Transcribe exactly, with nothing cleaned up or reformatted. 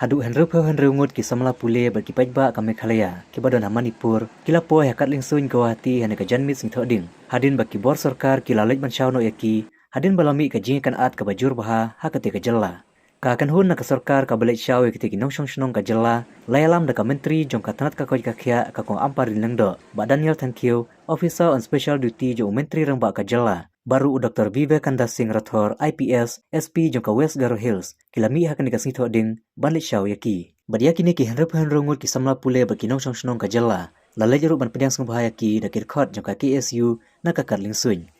Haduh hynriewphew hynriew ngut ki samla pule bad ki paidbah ka Meghalaya kiba don ha Manipur ki la poi ha Katlingsuin, Guwahati ha kane ka janmiet sngi Thohdieng, hadien ba ki bor sorkar ki la leit ban shaw noh ïa ki hadien ba la mih ka jingïakynad kaba jur bha ha katei ka jylla. Ka kynhun na ka sorkar kaba leit shaw ïa kitei ki nongshong shnong ka jylla la ïalam da ka Myntri jong ka tnat ka koit ka khiah, ka Kong Ampareen Lyngdoh, Bah Daniel Thangkhiew, Officer on Special Duty jong u Myntri Rangbah ka jylla, bad ruh u Doctor Vivekananda Singh Rathore, I P S, S P jong ka West Garo Hills, ki la mih ha kane ka sngi Thohdieng ban leit shaw ïa ki. Bad ïa kine ki hynriewphew hynriew ngut ki samla pule bad ki nongshong shnong ka jylla la leit ruh ban pdiang sngewbha ïa ki da ki dkhot jong ka K S U na ka Katlingsuin.